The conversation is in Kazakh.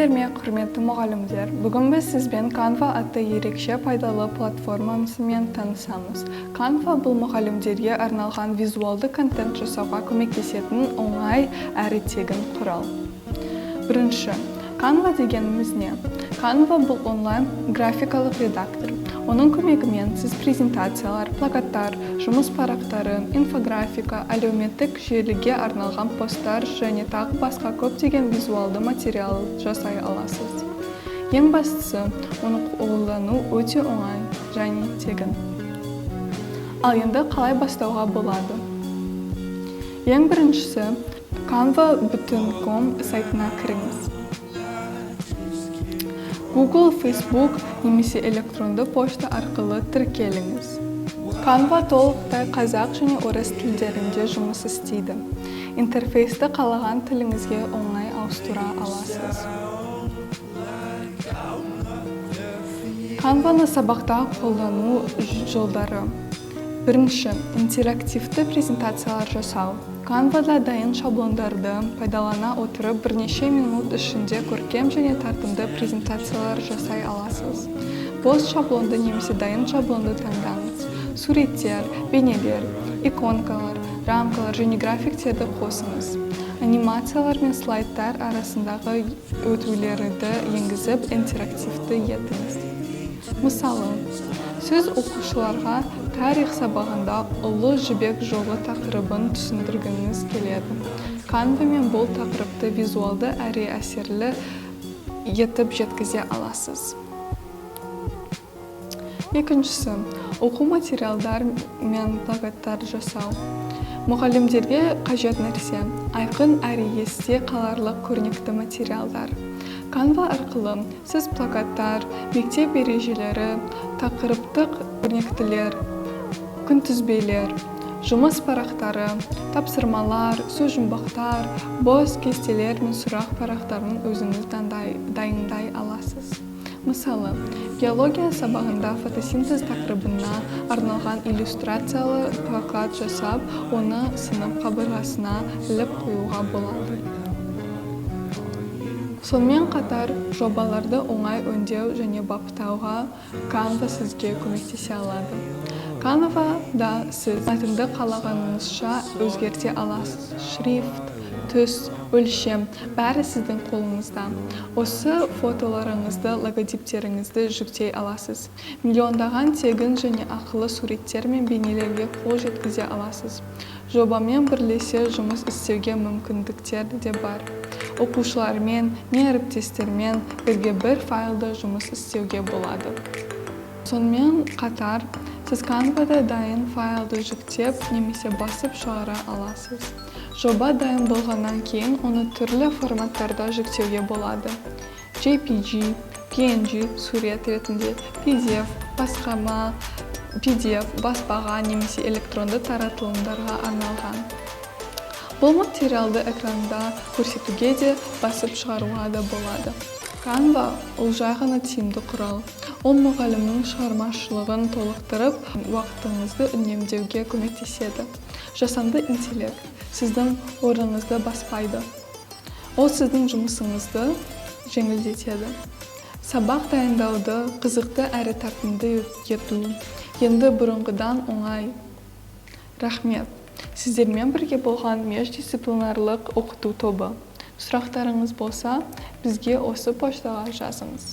Сәлеметсіздер ме, құрметті мұғалімдер! Бүгін біз сізбен Canva атты ерекше пайдалы платформасымен танысамыз. Canva – бұл мұғалімдерге арналған визуалды контент жасауға көмектесетін оңай әрі тегін құрал. Бірінші, Canva дегеніміз не? Canva – бұл онлайн графикалық редактор. Оның көмегімен сіз презентациялар, плакаттар, жұмыс парақтары, инфографика, әлеуметтік желіге арналған посттар және тағы басқа көптеген визуалды материал жасай аласыз. Ең бастысы, оны қолдану өте оңай және тегін. Ал енді қалай бастауға болады? Ең біріншісі, canva.com сайтына кіріңіз. Google, Facebook немесе электронды пошта арқылы тіркеліңіз. Canva толықтай қазақ және орыс тілдерінде жұмыс істейді. Интерфейсті қалаған тіліңізге оңай ауыстыра аласыз. Canva-ны сабақта қолдану жолдары. Бірінші, интерактивті презентациялар жасау. Canva-да дайын шаблондарды пайдалана отырып, бірнеше минут ішінде көркем және тартымды презентациялар жасай аласыз. Бос шаблонды немесе дайын шаблонды таңдаңыз. Суреттер, бейнелер, иконкалар, рамкалар және графиктерді қосыңыз. Анимациялар мен слайдтар арасындағы өтулерді енгізіп, интерактивті етіңіз. Мысалы, сіз оқушыларға тарих сабағында Ұлы Жібек жолы тақырыбын түсіндіргіңіз келеді. Canva-мен бұл тақырыпты визуалды әрі әсерлі етіп жеткізе аласыз. Екіншісі, оқу материалдар мен плакаттар жасау. Мұғалімдерге қажет нәрсе – айқын әрі есте қаларлық көрнекті материалдар. Canva арқылы сіз плакаттар, мектеп ережелері, тақырыптық көрнектілер, күнтізбелер, жұмыс парақтары, тапсырмалар, сөзжұмбақтар, бос кестелер мен сұрақ парақтарын өзіңіз дайындай аласыз. Мысалы, геология сабағында фотосинтез тақырыбына арналған иллюстрациялы плакат жасап, оны сынып қабырғасына іліп қоюға болады. Сонымен қатар, жобаларды оңай өңдеу және баптауға Canva сізге көмектесе алады. Canva-да сіз мәтінді қалағаныңызша өзгерте аласыз. Шрифт, түс, өлшем – бәрі сіздің қолыңызда. Осы фотоларыңызды, логотиптеріңізді жүктей аласыз. Миллиондаған тегін және ақылы суреттер мен бейнелерге қол жеткізе аласыз. Жобамен бірлесе жұмыс істеуге мүмкіндіктер де бар. Оқушылармен не әріптестермен бірге бір файлда жұмыс істеуге болады. Сонымен қатар, сіз Canva-да дайын файлды жүктеп немесе басып шығара аласыз. Жоба дайын болғаннан кейін оны түрлі форматтарда жүктеуге болады: JPG, PNG сурет ретінде, PDF, басқама, PDF баспаға немесе электронды таратылымдарға арналған. Бұл материалды экранда көрсетуге де, басып шығаруға да болады. Canva – ол жай ғана тиімді құрал. Ол мұғалімнің шығармашылығын толықтырып, уақытыңызды үнемдеуге көмектеседі. Жасанды интеллект сіздің орныңызды баспайды. Ол сіздің жұмысыңызды жеңілдетеді. Сабақ дайындауды қызықты әрі тартымды ету енді бұрынғыдан оңай. Рахмет! Сіздермен бірге болған междисциплинарлық оқыту тобы. Сұрақтарыңыз болса, бізге осы поштаға жазыңыз.